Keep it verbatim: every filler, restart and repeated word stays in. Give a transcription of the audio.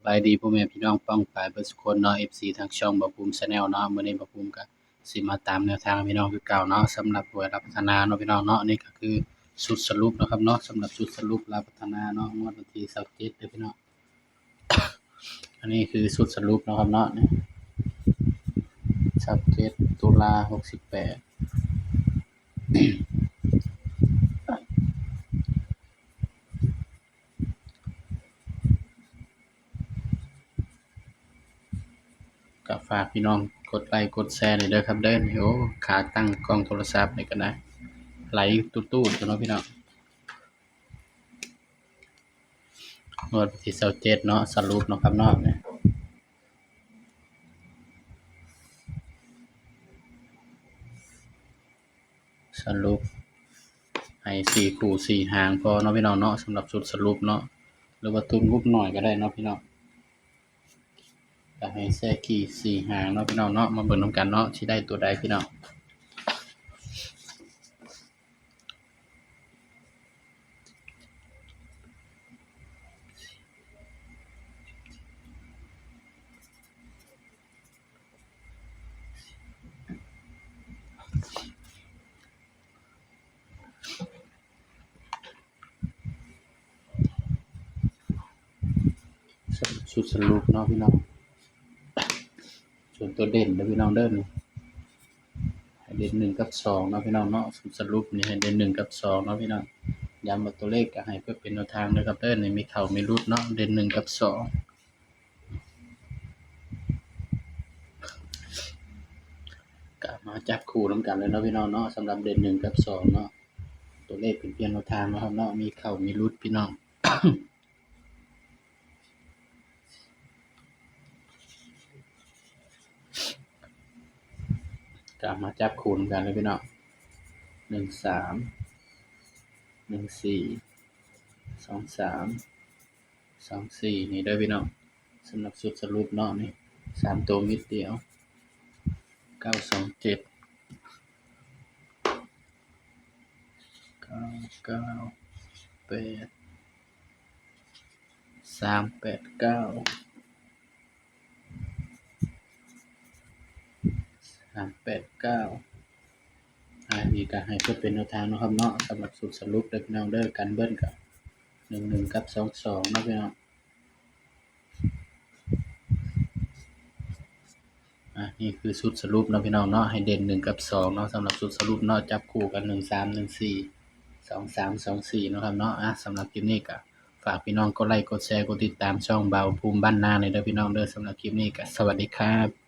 บายดีพ่อแม่พี่น้องป้องปายเบิดสุคนเนาะ เอฟซี ทางช่องบ่าวภูมิ Channel เนาะ มื้อนี้บ่าวภูมิก็สิมาตามแนวทางพี่น้องคือเก่าเนาะ สำหรับหวยลาวพัฒนาเนาะพี่น้องเนาะ นี่ก็คือชุดสรุปเนาะครับเนาะ สำหรับชุดสรุปลาวพัฒนาเนาะ งวดวันที่ซาวเจ็ดเด้อพี่น้อง อันนี้คือชุดสรุปเนาะครับเนาะ นี่ ซาวเจ็ด ตุลา หกสิบแปด ก็ฝากพี่น้องกดไลค์กดแชร์หน่อยเด้อครับเด้อ โอ้ ขาตั้งกล้องโทรศัพท์นี่ก็นะ ไหลตุ๊ดๆอยู่เนาะพี่น้อง งวดวันที่ซาวเจ็ดเนาะ สรุปเนาะครับเนาะ นี่ สรุปให้สี่คู่สี่หางพอเนาะพี่น้องเนาะ สำหรับชุดสรุปเนาะ หรือว่าทุนงบหน่อยก็ได้เนาะพี่น้อง ก็ให้แค่สี่หางเนาะพี่น้องเนาะ มาเบิ่งนำกันเนาะ สิได้ตัวใดพี่น้อง ชุดสรุปเนาะพี่น้อง ส่วนตัวเด่นเด้อพี่น้องเด้อนี่ ให้เด่นหนึ่งกับสองเนาะพี่น้องเนาะ ชุดสรุปนี่ให้เด่นหนึ่งกับสองเนาะพี่น้อง ย้ำว่าตัวเลขก็ให้เพื่อเป็นแนวทางเด้อครับเด้อ นี่มีเข้ามีหลุดเนาะ เด่นหนึ่งกับสอง ก็มาจับคู่นำกันเลยเนาะพี่น้องเนาะ สำหรับเด่นหนึ่งกับสองเนาะ ตัวเลขเป็นเพียงแนวทางเนาะครับเนาะ มีเข้ามีหลุดพี่น้อง ก็มาจับคู่นำกันเลยพี่น้อง หนึ่งสาม หนึ่งสี่ สองสาม สองสี่ นี่เด้อพี่น้อง สำหรับชุดสรุปเนาะ นี่ สามตัวเม็ดเดียว เก้าสองเจ็ด เก้าเก้าแปด สามแปดเก้า สามแปดเก้า อ่า นี่ก็ให้เพื่อเป็นแนวทางเนาะครับเนาะ สำหรับชุดสรุปเด้อพี่น้องเด้อ กันเบิ้ลก็ หนึ่งหนึ่ง กับ สองสอง เนาะพี่น้อง อ่ะ นี่คือชุดสรุปเนาะพี่น้องเนาะ ให้เด่นหนึ่งกับสองเนาะ สำหรับชุดสรุปเนาะ จับคู่กัน หนึ่งสาม หนึ่งสี่ สองสาม สองสี่ เนาะครับเนาะ อ่ะ สำหรับคลิปนี้ก็ฝากพี่น้องกดไลค์ กดแชร์ กดติดตามช่องบ่าวภูมิบ้านนาหน่อยเด้อพี่น้องเด้อ สำหรับคลิปนี้ก็สวัสดีครับ